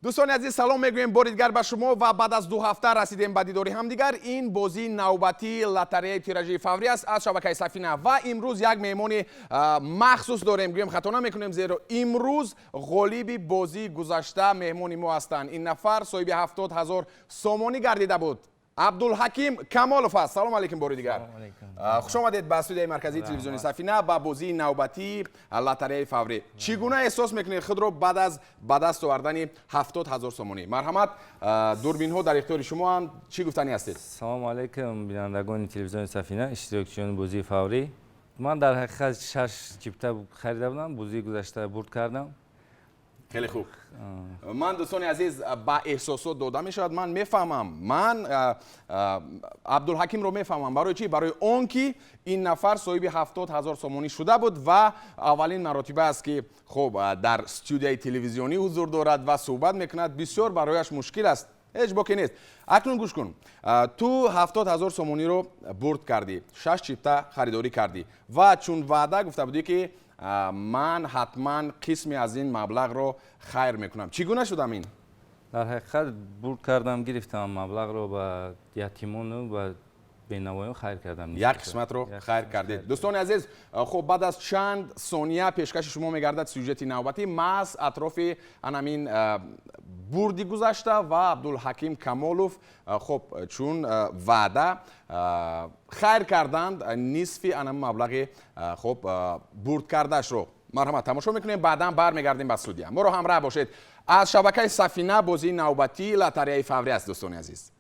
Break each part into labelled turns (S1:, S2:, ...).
S1: Дӯстони азиз, салом мегӯем бори дигар ба шумо ва баъд аз 2 ҳафта расидем ба дидори ҳамдигар. Ин бозии навбатии лотареяи тиражии фаврӣ аст аз шабакаи Сафина ва имрӯз як меҳмони махсус дорем, гӯем хато намекунем, зеро имрӯз ғолиби бозии гузашта меҳмони мо ҳастанд. Ин нафар соҳиби 70 000 сомонӣ гардида буд. Абдулҳаким Камолов аст. Салом алейкум бори дигар. Хуш омадед ба студияи марказии телевизиони Сафина, ба бозии навбатии лотареяи фаврӣ. Чӣ гуна эҳсос мекунед худро баъд аз ба даст овардани 70 000 сомонӣ? Марҳамат, дурбинҳо дар ихтиёри шумоанд. Чӣ гуфтанӣ ҳастед?
S2: Салому алейкум, бинандагони телевизиони Сафина, иштирокчиёни бозии фаврӣ. Ман дар ҳақиқат шаш чипта харида будам, бозии гузашта бурд кардам.
S1: Хеле хуб. Ман, дӯстони азиз, ба эҳсосот дода мешавад, ман мефаҳмам, ман Абдулҳакимро мефаҳмам. Барои чӣ? Барои он ки ин нафар соҳиби 70 000 сомонӣ шуда буд ва аввалин маротиба аст, ки хуб, дар студияи телевизионӣ ҳузур дорад ва суҳбат мекунад. Бисёр барояш мушкил аст. Ҳеҷ боке нест. Акнун гӯш кун, ту 70 000 сомониро бурд кардӣ, шаш чипта харидорӣ кардӣ ва чун ваъда гуфта будӣ, ки ман ҳатман қисме аз ин маблағро хайр мекунам. Чӣ гуна шудам ин?
S2: Дар ҳақиқат бурд кардам, гирифтам маблағро, ба ятимону ба бенавоён хайр кардам.
S1: Як қисматро хайр кардед. Дӯстони азиз, хуб, баъд аз чанд сония пешкаши шумо мегардад сюжети навбатӣ маҳз атрофи анамин бурди гузашта ва Абдулҳаким Камолов, хуб, чун ваъда, хайр карданд нисфи анам маблағи, хуб, бурд кардаашро. Марҳамат, тамошо мекунем, баъдан бармегардем ба студия. Моро ҳамроҳ бошед. Аз шабакаи Сафина бозии навбатии лотареяи фаврӣ аст, дӯстони азиз.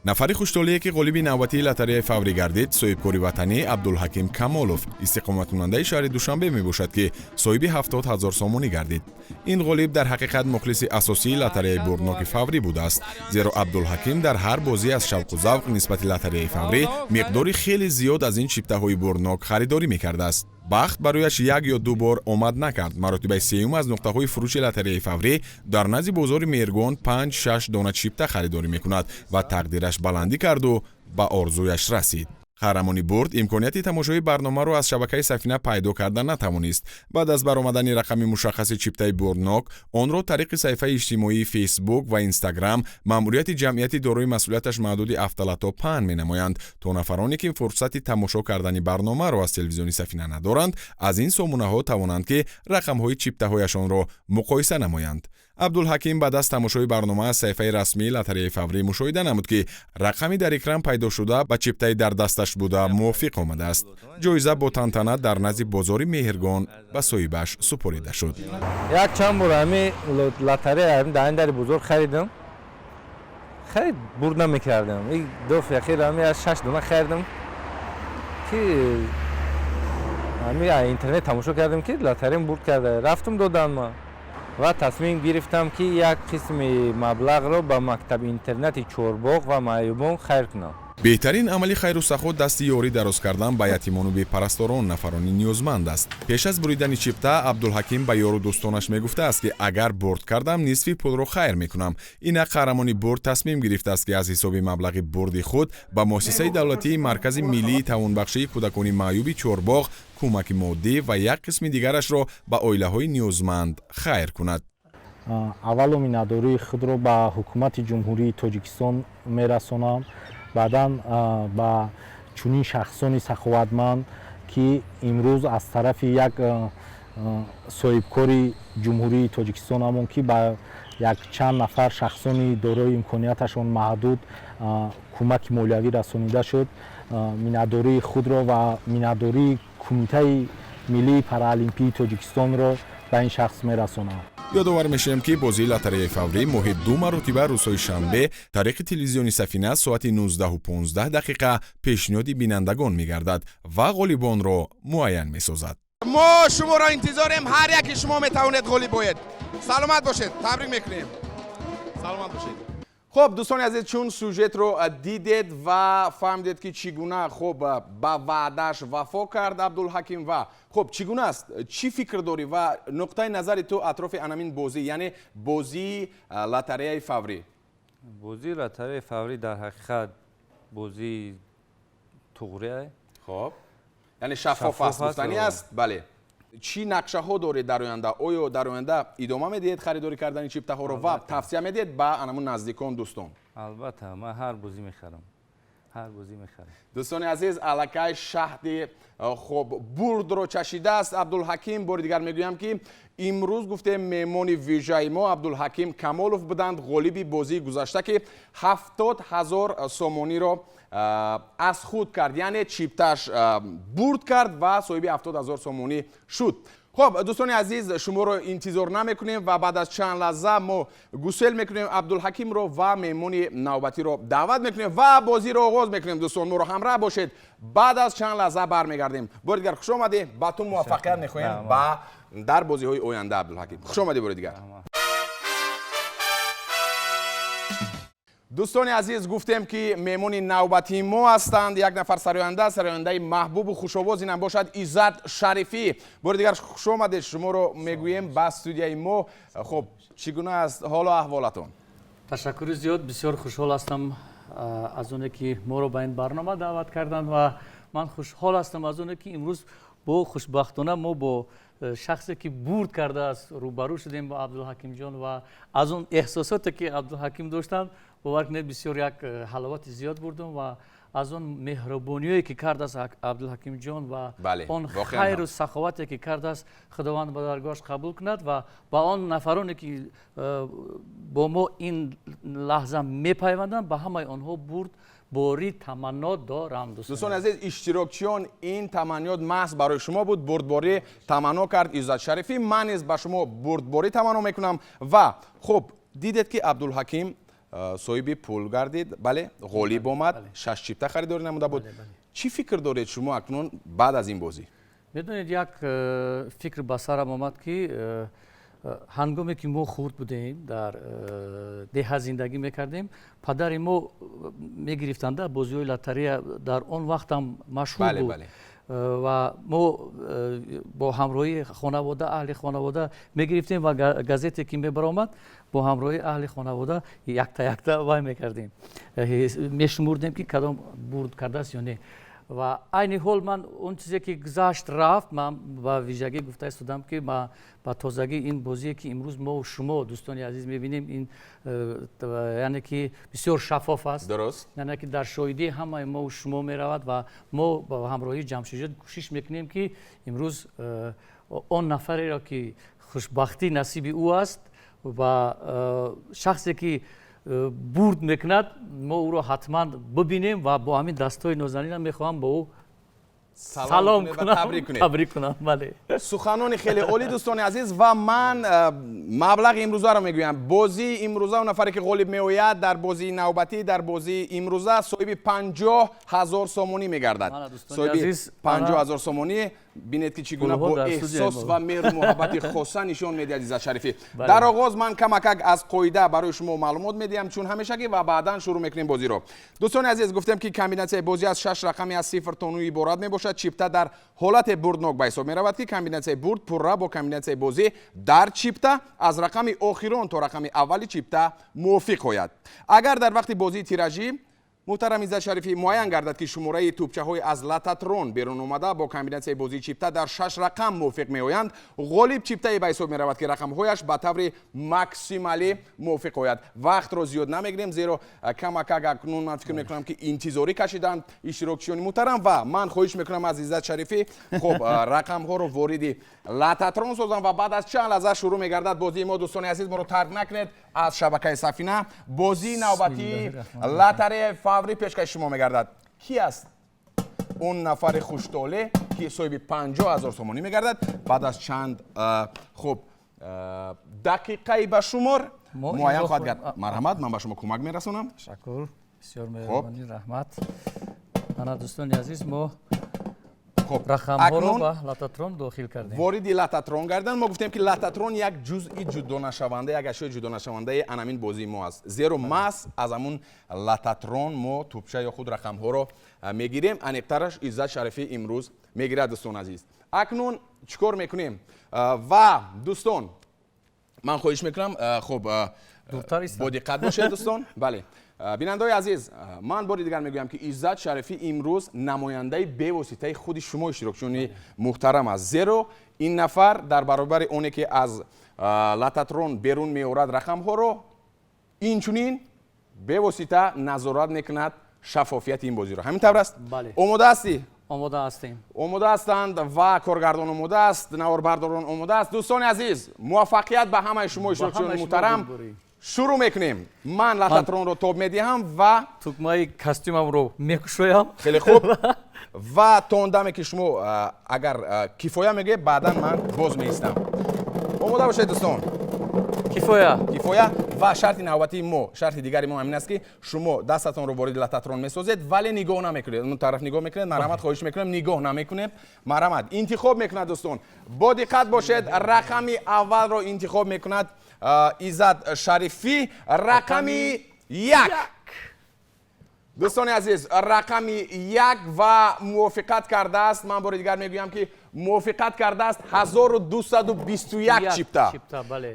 S3: Нафари хуштолие, ки ғолиби навбатии лотареяи фаврӣ гардид, соҳибкори ватанӣ Абдулҳаким Камолов, истиқоматкунандаи шаҳри Душанбе мебошад, ки соҳиби 70 000 сомонӣ гардид. Ин ғолиб дар ҳақиқат мухлиси асосии лотареяи бурдноки фаврӣ будааст, зеро Абдулҳаким дар ҳар бозӣ аз шавқу завқ нисбати лотареяи фаврӣ миқдори хеле зиёд аз ин чиптаҳои бурднок харидорӣ мекардааст. Бахт барояш як ё ду бор омад накард. Маротибаи сеюм аз нуқтаҳои фурӯши лотареяи фаврӣ дар назди бозори Меҳргон панҷ-шаш дона чипта харидорӣ мекунад ва тақдираш баландӣ карду ба орзуяш расид. Қаҳрамони бурд имконияти тамошои барномаро аз шабакаи Сафина пайдо карда натавонист. Баъд аз баромадани рақами мушаххаси чиптаи бурднок, онро тариқи саҳифаи иҷтимоии Фейсбук ва Инстаграм маъмурияти ҷамъияти дорои масъулияташ маҳдуди Автолото паҳн менамоянд, то нафароне, ки фурсати тамошо кардани барномаро аз телевизиони Сафина надоранд, аз ин сомонаҳо тавонанд, ки рақамҳои чиптаҳояшонро муқоиса намоянд. Абдулҳаким баъд аз тамошои барнома аз саҳифаи расмии лотареяи фаврӣ мушоҳида намуд, ки рақами дар экран пайдо шуда ба чиптаи дар дасташ буда мувофиқ омадааст. Ҷоиза бо тантана дар назди бозори Меҳргон ба соҳибаш супорида шуд.
S2: Як чанд бор ҳами лотарея дар ин дари бозор харидам, харид, бурд намекардам. Дафъи ахир ҳами шаш дона харидам, ки ҳами интернет тамошо кардем, ки лотареям бурд карда. Рафтам, додам ма ва тасмим гирифтам, ки як қисми маблағро ба мактаби интернати Чорбоғ ва маъюбон хайр кунам.
S3: Беҳтарин амали хайру сахо дасти ёрӣ дароз кардан ба ятимону бепарасторон, нафарони ниёзманд аст. Пеш аз буридани чипта Абдулҳаким ба ёру дӯстонаш мегуфтааст, ки агар бурд кардам, нисфи пулро хайр мекунам. Инак қаҳрамони бурд тасмим гирифтааст, ки аз ҳисоби маблағи бурди худ ба муассисаи давлатии Маркази миллии тавонбахшии кӯдакони маъюби Чорбоғ кӯмаки моддӣ ва як қисми дигарашро ба оилаҳои ниёзманд хайр кунад.
S4: Аввало миннатдории худро ба ҳукумати Ҷумҳурии Тоҷикистон мерасонам, баъдан ба чунин шахсони саховатманд, ки имрӯз аз тарафи як соҳибкори Ҷумҳурии Тоҷикистон ҳамон, ки ба якчанд нафар шахсони дорои имконияташон маҳдуд кӯмаки молиявӣ расонида шуд. Миннатдории худро ва миннатдории Кумитаи миллии параолимпии Тоҷикистонро ба ин шахс мерасонам.
S3: Ёдовар мешавем, ки бозии лотареяи фаврӣ моҳи ду маротиба, рӯзҳои шанбе, тариқи телевизиони Сафина соати 19:15 дақиқа пешниҳоди бинандагон мегардад ва ғолибонро муайян месозад.
S1: Мо шуморо интизорем. Ҳар яке шумо метавонед ғолиб боед. Саломат бошед, табрик мекунем, саломат бошед. Хуб, дӯстони азиз, чун сюжетро дидед ва фаҳмидед, ки чӣ гуна, хуб, ба ваъдааш вафо кард Абдулҳаким ва хуб, чӣ гуна аст, чӣ фикр дорӣ ва нуқтаи назари ту атрофи анамин бозӣ, яъне бозии лотареяи фаврӣ?
S2: Бозии лотареяи фаврӣ дар ҳақиқат бозии туғрия.
S1: Хуб, яъне шаффоф аст, гуфтанӣ аст, бале. Чӣ нақшаҳо доред дар оянда? Оё дар оянда идома медиҳед харидорӣ кардани чиптаҳоро ва тавсия медиҳед ба анамун наздикон, дӯстон?
S2: Албатта, ман ҳар бозӣ мехарам, ҳар бозӣ мехарам.
S1: Дӯстони азиз, аллакай шаҳди хуб бурдро чашидааст Абдулҳаким. Бори дигар мегӯям, ки имрӯз гуфтем, меҳмони вижаи мо Абдулҳаким Камолов буданд, ғолиби бозии гузашта, ки 70 000 сомониро аз худ кард, яъне чипташ бурд кард ва соҳиби 70 000 сомонӣ шуд. Хуб, дӯстони азиз, шуморо интизор намекунем ва баъд аз чанд лаҳза мо гусел мекунем Абдулҳакимро ва меҳмони навбатиро даъват мекунем ва бозиро оғоз мекунем. Дӯстон, моро ҳамроҳ бошед, баъд аз чанд лаҳза бармегардем. Бори дигар хуш омадӣ, ба ту муваффақият мехоҳем ба дар бозиҳои оянда. Абдулҳаким, хуш омадӣ бори дигар. Дӯстони азиз, гуфтем, ки меҳмони навбатии мо ҳастанд як нафар сароянда, сарояндаи маҳбубу хушовоз, инам бошад Иззат Шарифӣ. Бори дигар хуш омадед шуморо мегӯем ба студияи мо. Хуб, чӣ гуна аст ҳолу аҳволатон?
S5: Ташаккури зиёд, бисёр хушҳол ҳастам аз оне, ки моро ба ин барнома даъват карданд, ва ман хушҳол ҳастам аз оне, ки имрӯз бо хушбахтона мо бо шахсе, ки бурд кардааст, рӯбарӯ шудем, бо Абдулҳакимҷон, ва аз он эҳсосоте, ки Абдулҳаким доштанд, бовар кунед, бисёр як ҳаловати зиёд бурдум ва аз он меҳрубониое, ки кардааст Абдулҳакимҷон, ва он хайру саховате, ки кардааст, Худованд ба даргоҳаш қабул кунад ва ба он нафароне, ки бо мо ин лаҳза мепайванданд, ба ҳамаи онҳо бурдборӣ таманно дорам.
S1: Дӯстони азиз, иштирокчиён, ин таманниёт маҳз барои шумо буд. Бурдборӣ таманно кард Иззат Шарифӣ, ман низ ба шумо бурдборӣ таманно мекунам. Ва хуб, дидед, ки Абдулҳаким соҳиби пул гардид, бале, ғолиб омад, шаш чипта харидорӣ намуда буд. Чӣ фикр доред шумо акнун баъд аз ин бозӣ?
S5: Медонед, як фикр ба сарам омад, ки ҳангоме ки мо хурд будем, дар деҳа зиндагӣ мекардем, падари мо мегирифтанда бозиҳои лотарея, дар он вақтам машҳур буд, ва мо бо ҳамроҳии хонавода, аҳли хонавода мегирифтем ва газете ки мебаромад, бо ҳамроҳии аҳли хонавода якта якта вай мекардем, мешумурдем, ки кадом бурд кардааст ё не. Ва айни ҳол ман он чизе, ки гузашт, рафт. Ман ба вижагӣ гуфта истодам, ки ба тозагӣ ин бозие, ки имрӯз мо шумо, дӯстони азиз, мебинем, ин яъне ки бисёр шаффоф аст, яъне ки дар шоҳидии ҳамаи мо шумо меравад, ва мо ба ҳамроҳии Ҷамшидҷон кӯшиш мекунем, ки имрӯз он нафареро, ки хушбахтӣ насиби ӯ аст ва шахсе, ки бурд мекунад, мо ӯро ҳатман бибинем ва бо ҳамин дастҳои нозанинам мехоҳам бо ӯ салом кунам, табрик кунам, бале.
S1: Суханони хеле олӣ, дӯстони азиз, ва ман маблағи имрӯзаро мегӯям. Бозии имрӯза, он нафаре, ки ғолиб меояд дар бозии навбатӣ, дар бозии имрӯза соҳиби 50 000 сомонӣ мегардад, соҳиби 50 000 сомонӣ. Бинед, ки чӣ гуна бо эҳсос ва меҳру муҳаббати хоса нишон медиҳад Иззат Шарифӣ. Дар оғоз ман камакак аз қоида барои шумо маълумот медиҳам, чун ҳамешагӣ, ва баъдан шурӯъ мекунем бозиро. Дӯстони азиз, гуфтем, ки комбинатсияи бозӣ аз шаш рақами аз 0 то 9 иборат мебошад. Чипта дар ҳолате бурднок ба ҳисоб меравад, ки комбинатсияи бурд пурра бо комбинатсияи бозӣ дар чипта аз рақами охирон то рақами аввали чипта мувофиқ ояд. Агар дар вақти бозии тиражӣ, муҳтарам Иззат Шарифӣ, муайян гардад, ки шумораи тӯбчаҳои аз лототрон берун омада бо комбинатсияи бозии чипта дар шаш рақам мувофиқ меоянд, ғолиб чиптае ба ҳисоб меравад, ки рақамҳояш ба таври максималӣ мувофиқ ояд. Вақтро зиёд намегирем, зеро камакак акнун ман фикр мекунам, ки интизорӣ кашиданд иштирокчиёни муҳтарам, ва ман хоҳиш мекунам аз Иззат Шарифӣ, хуб, рақамҳоро вориди лототрон созам ва баъд аз чанд лаҳза шурӯъ мегардад бозии мо. Дӯстони азиз, моро тарк накунед, аз шабакаи Сафина бозии навбатии лотареяи фаврӣ пешкаши шумо мегардад. Ки аст он нафари хуштолеъ, ки соҳиби 50 000 сомонӣ мегардад, баъд аз чанд, хуб, дақиқаи ба шумор муайян хоҳад гард. Марҳамат, ман ба шумо кӯмак мерасонам.
S5: Ташаккур, бисёр меҳрубонӣ, раҳмат. Ана, дӯстони азиз, мо
S1: Хуб,
S5: рақамҳоро ба лототрон дохил кардем.
S1: Вориди лототрон гардан. Мо гуфтем, ки лототрон як ҷузъи ҷудонашаванда, як ашёи ҷудонашавандаи анамин бозии мо аст, зеро маҳз аз ҳамун лототрон мо тӯбча ё худ рақамҳоро мегирем, аниқтараш Иззат Шарифӣ имрӯз мегирад. Дӯстон азиз, акнун чӣ кор мекунем? Ва дӯстон Ман хоҳиш мекунам, хуб, бо диққат бошед, дӯстон. Бале, бинандаҳои азиз, ман бори дигар мегӯям, ки Иззат Шарифӣ имрӯз намояндаи бевоситаи худи шумо, иштирокчиёни муҳтарам, аст, зеро ин нафар дар баробари оне ки аз лототрон берун меорад рақамҳоро, инчунин бевосита назорат мекунад шаффофияти ин бозиро. Ҳамин тавр аст?
S5: Бале.
S1: Омода ҳастӣ?
S5: Омода ҳастем.
S1: Омода ҳастанд ва коргардон омода аст, наворбардорон омода аст. Дӯстони азиз, муваффақият ба ҳамаи шумо, иштирокчиёни муҳтарам. Шурӯъ мекунем. Ман лототронро тоб медиҳам ва
S5: тугмаи костюмамро мекушоям.
S1: Хеле хуб. Ва то он даме ки шумо агар кифоя мегӯед, баъдан ман боз меистам. Омода бошед, дӯстон.
S5: Кифоя.
S1: Кифоя. Ва шарти навбатии мо, шарти дигари мо ҳамин аст, ки шумо дастатонро вориди лототрон месозед, вале нигоҳ намекунед. Он тараф нигоҳ мекунед. Марҳамат, хоҳиш мекунем, нигоҳ намекунем. Марҳамат, интихоб мекунад, дӯстон, бо диққат бошед. Рақами аввалро интихоб мекунад Иззат Шарифӣ, рақами 1. Дӯстони азиз, рақами 1 ва мувофиқат кардааст. Ман бори дигар мегӯям, ки мувофиқат кардааст 1221 чипта.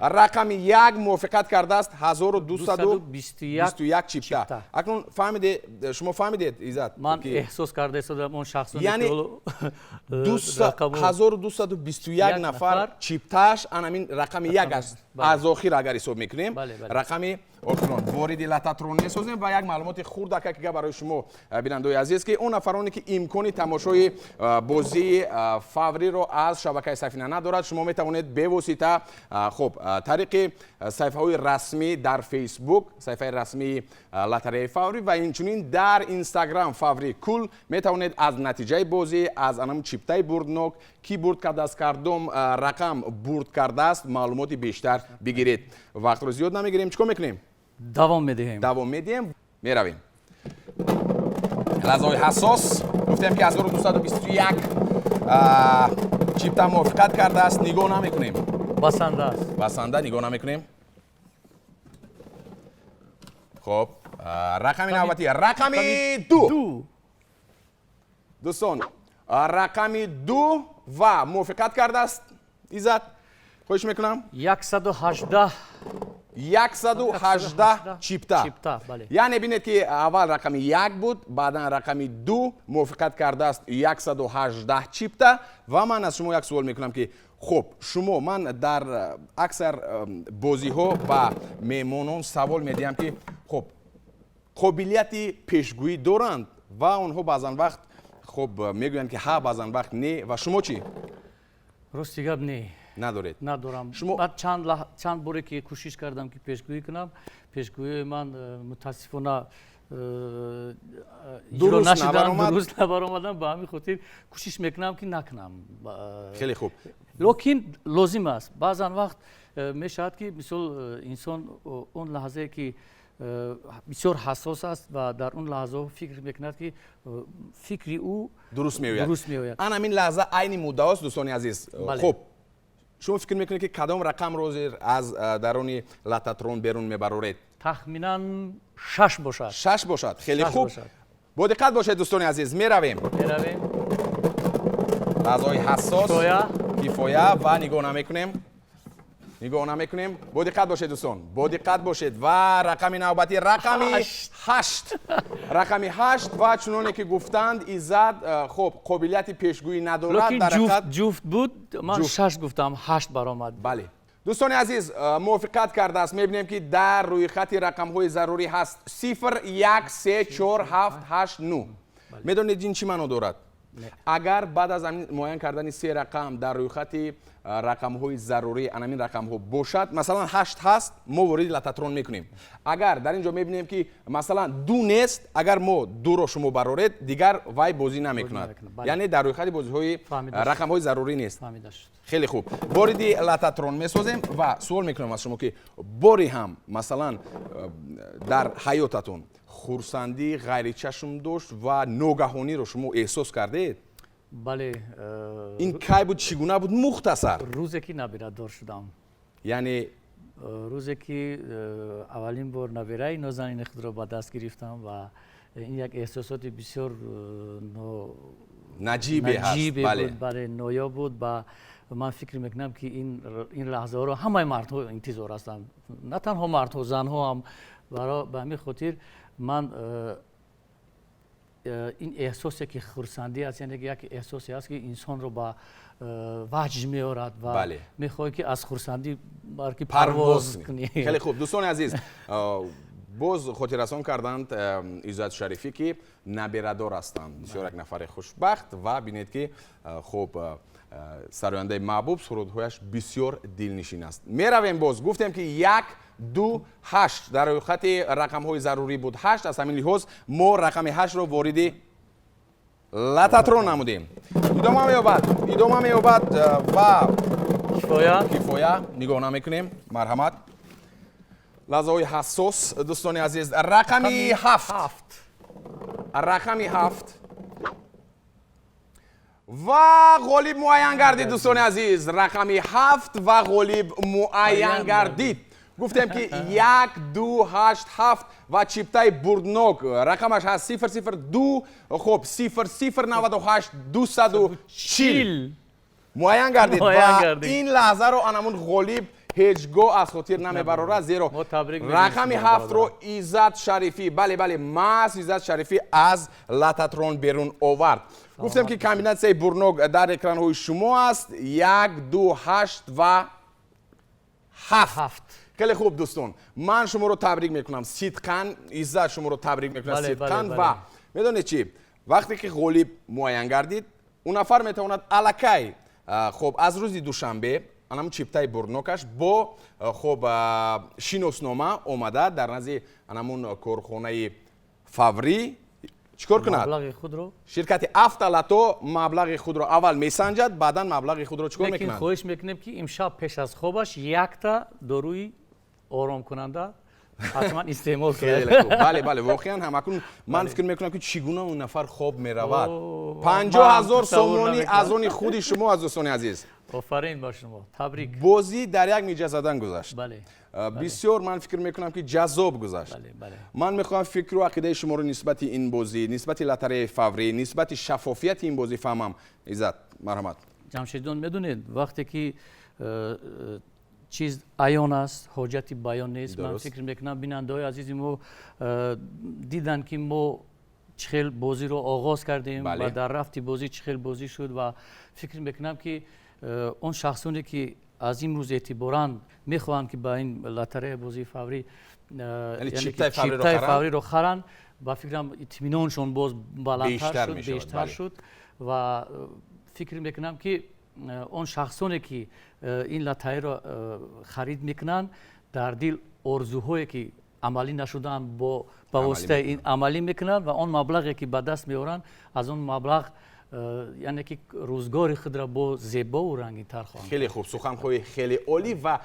S1: Рақами 1 мувофиқат кардааст 1221 чипта. Акнун фаҳмиде, шумо фаҳмидед, Иззат?
S5: Ман эҳсос карда истодам он шахсоне.
S1: Яъне 1221 нафар чиптааш анамин рақами 1 аст. Аз охир агар ҳисоб мекунем, рақами охирон. Вориди лототрон месозем ва як маълумоти хурдака барои шумо, бинандаои азиз, ки он нафароне ки имкони тамошои бозии фавриро аз шабакаи Сафина надорад, шумо метавонед бевосита, хуб, тариқи саҳифаҳои расмӣ дар Фейсбук, саҳифаи расмии лотареяи фаврӣ, ва инчунин дар Инстаграм фаври кул метавонед аз натиҷаи бозӣ, аз анам чиптаи бурднок, ки бурд кардааст, кардом рақам бурд кардааст, маълумоти бештар бигиред. Вақтро зиёд намегирем. Чӣ кор мекунем?
S5: Давом медиҳем.
S1: Давом медиҳем, меравем. Лаҳзаҳои ҳассос. Гуфтем, ки 1221 чипта мувофиқат кардааст. Нигоҳ намекунем.
S5: Басанда аст.
S1: Басанда, нигоҳ намекунем. Хуб, рақами навбатӣ, рақами 2. Дӯстон, рақами 2 ва мувофиқат кардааст Иззат. Хоҳиш мекунам.
S5: 118.
S1: 118 чипта. Яъне бинед, ки аввал рақами 1 буд, баъдан рақами 2 мувофиқат кардааст 118 чипта. Ва ман аз шумо як суол мекунам, ки хуб, шумо, ман дар аксар бозиҳо ба меҳмонон савол медиҳам, ки хуб, қобилияти пешгӯӣ доранд, ва онҳо баъзан вақт, хуб, мегӯянд, ки ҳа, баъзан вақт не. Ва шумо чӣ?
S5: Рости гап, не.
S1: Надоред?
S5: Надорам. Баъд чанд боре ки кӯшиш кардам, ки пешгӯӣ кунам, пешгӯии ман мутаассифона иҷро нашуданд, дуруст набаромадам. Ба ҳамин хотир кӯшиш мекунам, ки накунам.
S1: Хеле хуб.
S5: Лекин лозим аст. Баъзан вақт мешавад, ки мисол инсон он лаҳзае ки бисёр ҳассос аст ва дар он лаҳзаҳо фикр мекунад, ки фикри ӯ
S1: дуруст меояд.
S5: Дуруст меояд.
S1: Ан ҳамин лаҳза айни муддаост, дӯстони азиз. Хуб, шумо фикр мекунед, ки кадом рақамро зер аз даруни лототрон берун мебароред?
S5: Тахминан 6 бошад.
S1: 6 бошад. Хеле хуб, бо диққат бошед, дӯстони азиз, меравем.
S5: Меравем.
S1: Лаҳзаҳои ҳассос. Кифоя. Ва нигоҳ намекунем, нигоҳ намекунем. Бо диққат бошед, дӯстон, бо диққат бошед. Ва рақами навбатӣ, рақами 8, рақами 8. Ва чуноне ки гуфтанд, Иззат, хуб, қобилияти пешгӯӣ надорад.
S5: Дар ҳақиқат ҷуфт буд. Ман 6 гуфтам, 8 баромад.
S1: Бале, дӯстони азиз, мувофиқат кардааст. Мебинем, ки дар рӯйхати рақамҳои зарурӣ ҳаст 0, 1, 3, 4, 7, 8, 9. Медонед, ин чӣ маъно дорад? Агар баъд аз муайян кардани се рақам дар рӯйхати рақамҳои зарурӣ анамин рақамҳо бошад, масалан 8 ҳаст, мо вориди лототрон мекунем. Агар дар ин ҷо мебинем, ки масалан 2 нест, агар мо 2-ро шумо бароред, дигар вай бозӣ намекунад, яъне дар рӯйхати бозиҳои рақамҳои зарурӣ нест. Хеле хуб, вориди лототрон месозем ва суол мекунам аз шумо, ки бори ҳам масалан дар ҳаётатон хурсандии ғайричашм дошт ва ногаҳониро шумо эҳсос кардед?
S5: Бале.
S1: Ин кай буд, чӣ гуна буд, мухтасар?
S5: Рӯзе ки набирадор шудам.
S1: Яъне?
S5: Рӯзе ки аввалин бор набираи нозанини худро ба даст гирифтам ва ин як эҳсосоти бисёр
S1: наҷибе ҳаст.
S5: Бале, ноёб буд. Ба Ман фикр мекунам, ки ин лаҳзаҳоро ҳамаи мардҳо интизор ҳастанд, на танҳо мардҳо, занҳо ҳам. Ба ҳамин хотир ман ин эҳсосе ки хурсандӣ аст, яъне як эҳсосе аст, ки инсонро ба ваҷд меорад ва мехоҳӣ, ки аз хурсандӣ балки парвоз кунӣ.
S1: Хеле хуб, дӯстони азиз, боз хотиррасон карданд Иззат Шарифӣ, ки набирадор ҳастанд, бисёр як нафари хушбахт. Ва бинед, ки хуб, сарояндаи маҳбуб, сурудҳояш бисёр дилнишин аст. Меравем боз, гуфтем, ки як, ду, ҳашт дар рӯйхати рақамҳои зарурӣ буд, ҳашт. Аз ҳамин лиҳоз мо рақами ҳаштро вориди лототрон намудем. Идома меёбад, идома меёбад ва
S5: кифоя.
S1: Кифоя, нигоҳ намекунем. Марҳамат, лаҳзаҳои ҳассос, дӯстони азиз. Рақами ҳафт, рақами ҳафт ва ғолиб муайян гардид. Дӯстони азиз, рақами ҳафт ва ғолиб муайян гардид. Гуфтем, ки як, ду, ҳашт, ҳафт ва чиптаи бурднок рақамаш ҳаст 002, хуб, 0098240 муайян гардид. Ва ин лаҳзаро анамун ғолиб ҳеҷ гоҳ аз хотир намебарорад, зеро рақами ҳафтро Иззат Шарифӣ, бале, бале, маҳз Иззат Шарифӣ аз лототрон берун овард. Гуфтем, ки комбинатсияи бурднок дар экранҳои шумо аст: як, ду, ҳашт ва ҳафт. Хеле хуб, дӯстон, ман шуморо табрик мекунам сидқан. Иззат шуморо табрик мекунам сидқан. Ва медонед чӣ, вақте ки ғолиб муайян гардид, он нафар метавонад аллакай, хуб, аз рӯзи душанбе анам чиптаи бурднокаш бо, хуб, шиноснома омада дар назди анамун корхонаи фаврӣ чӣ кор кунад?
S5: Маблағи худро.
S1: Ширкати Автолото маблағи худро аввал месанҷад, баъдан маблағи худро чӣ кор
S5: лекин
S1: мекунад?
S5: Хоҳиш мекунем, ки имшаб пеш аз хобаш якта доруи оромкунанда ҳатман истеъмол кунад.
S1: Бале, бале, воқеан ҳам акнун ман фикр мекунам, ки чӣ гуна он нафар хоб меравад. 50 000 сомонӣ аз они худи шумо аз, дӯстони азиз.
S5: Офарин ба шумо, табрик.
S1: Бозӣ дар як миҷа задан гузашт. Бисёр ман фикр мекунам, ки ҷаззоб гузашт. Ман мехоҳам фикру ақидаи шуморо нисбати ин бозӣ, нисбати лотареяи фаврӣ, нисбати шаффофияти ин бозӣ фаҳмам. Иззат, марҳамат.
S5: Ҷамшедҷон, медонед, вақте ки чиз аён аст, ҳоҷати баён нест. Ман фикр мекунам, бинандаҳои азизи мо диданд, ки мо чӣ хел бозиро оғоз кардем ва дар рафти бозӣ чӣ хел бозӣ шуд. Ва фикр мекунам, ки он шахсоне, ки аз имрӯз эътиборан мехоҳанд, ки ба ин лотарея бозии фаврӣ, чиптаи фавриро харанд, ба фикрам, итминоншон боз баландтар шуд, бештар шуд. Ва фикр мекунам, ки он шахсоне, ки ин лотареяро харид мекунанд, дар дил орзуҳое, ки амалӣ нашудаанд, бо ба воситаи ин амалӣ мекунанд ва он маблағе, ки ба даст меоранд, аз он маблағ, яъне ки рӯзгори худро бо зебову рангинтар хоҳанд.
S1: Хеле хуб, суханҳои хеле олӣ. Ва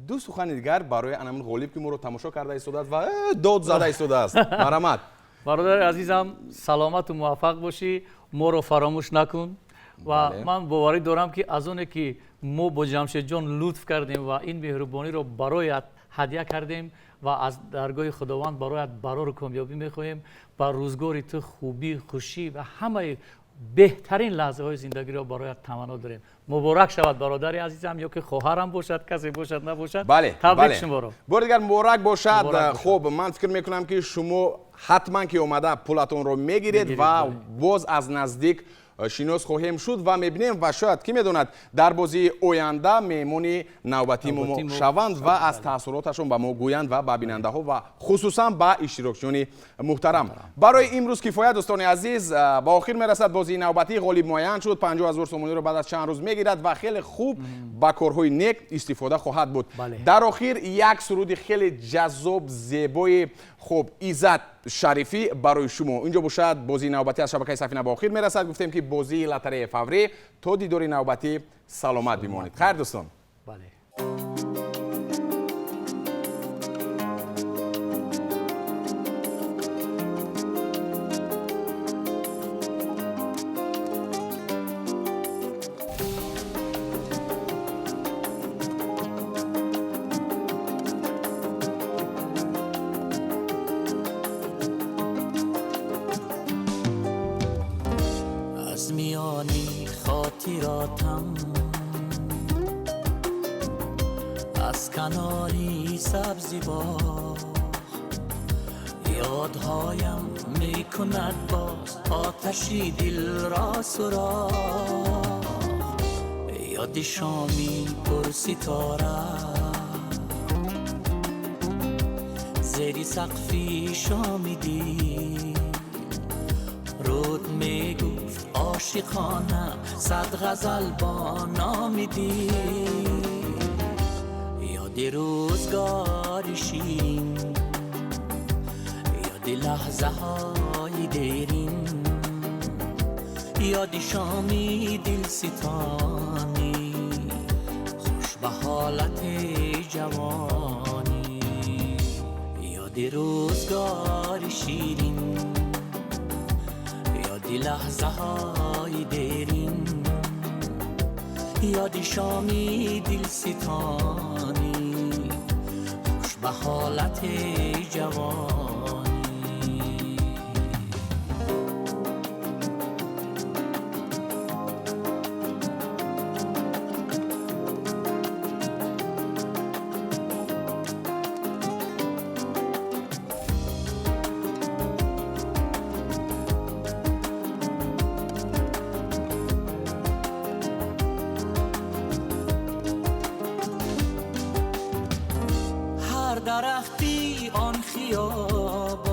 S1: ду сухани дигар барои анамин ғолиб, ки моро тамошо карда истодааст ва дод зада истодааст. Марҳамат.
S5: Бародари азизам, саломату муваффақ бошӣ, моро фаромӯш накун. Ва ман боварӣ дорам, ки аз оне ки мо бо Ҷамшедҷон лутф кардем ва ин меҳрубониро бароят ҳадя кардем ва аз даргоҳи Худованд бароят барору комёбӣ мехоҳем, ба рӯзгори ту хубӣ, хушӣ ва ҳамаи беҳтарин лаҳзаҳои зиндагиро бароят таманно дорем. Муборак шавад, бародари азизам, ё ки хоҳарам бошад, касе бошад, набошад. Табрик шуморо.
S1: Бори дигар муборак бошад. Хуб, ман фикр мекунам, ки шумо ҳатман ки омада пулатонро мегиред ва боз аз наздик шинос хоҳем шуд ва мебинем. Ва шояд, кӣ медонад, дар бозии оянда меҳмони навбатии мо шаванд ва аз таассуроташон ба мо гӯянд ва ба бинандаҳо ва хусусан ба иштирокчиёни муҳтарам. Барои имрӯз кифоя, дӯстони азиз. Ба охир мерасад бозии навбатӣ. Ғолиб муайян шуд, 50 000 сомониро баъд аз чанд рӯз мегирад ва хеле хуб ба корҳои нек истифода хоҳад буд. Дар охир як суруди хеле ҷаззоб, зебои, хуб, Иззат Шарифӣ барои шумо. Инҷо бошад, бозии навбатӣ аз шабакаи Сафина ба охир мерасад. Гуфтем, ки бозии лотареяи фаврӣ. То дидори навбатӣ саломат бимонед. Хайр, дӯстон.
S5: Бале.
S6: Аз миёни хотиротам. سخنانی سبزی باغ یادهایم میکند باز آتشی دل را سراغ یاد شامی پر ستاره زیر سقفی شامی دل رود میگفت عاشقانه صد غزل با نام دل یاد روزگار شیرین یاد لحظه های دیرین یاد شامی دل ستانی خوش به حالت جوانی یاد روزگار شیرین یاد لحظه های دیرین یاد شامی دل ستانی خوش به حالت جوانی. درختی آن خیابان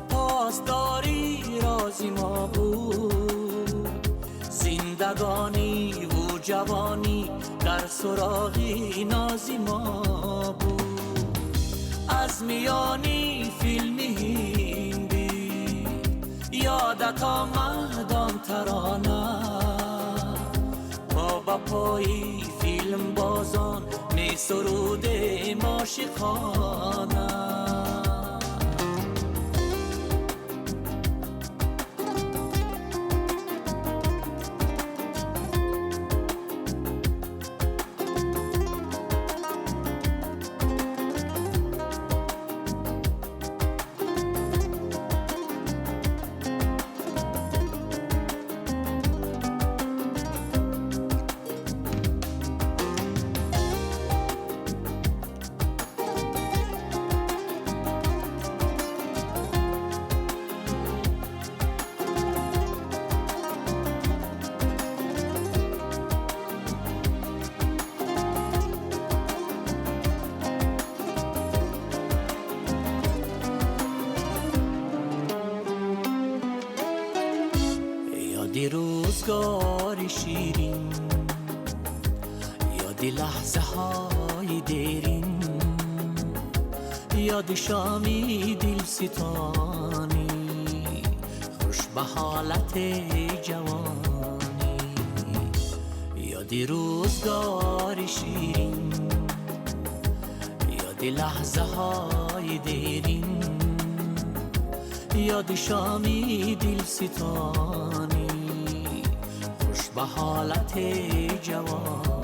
S6: پاسداری رازی ما بود زندگانی و جوانی در سراغی نازی ما بود از میانی فیلم هندی یادت آمد آن ترانه پا به پای فیلم بازان می سرود عاشقانه. روزگار شیرین یاد لحظه های دیرین یاد شامی دل ستانی خوش به حالت جوانی یاد روزگار شیرین یاد لحظه های دیرین یاد شامی دل ستانی به حالت جوانی.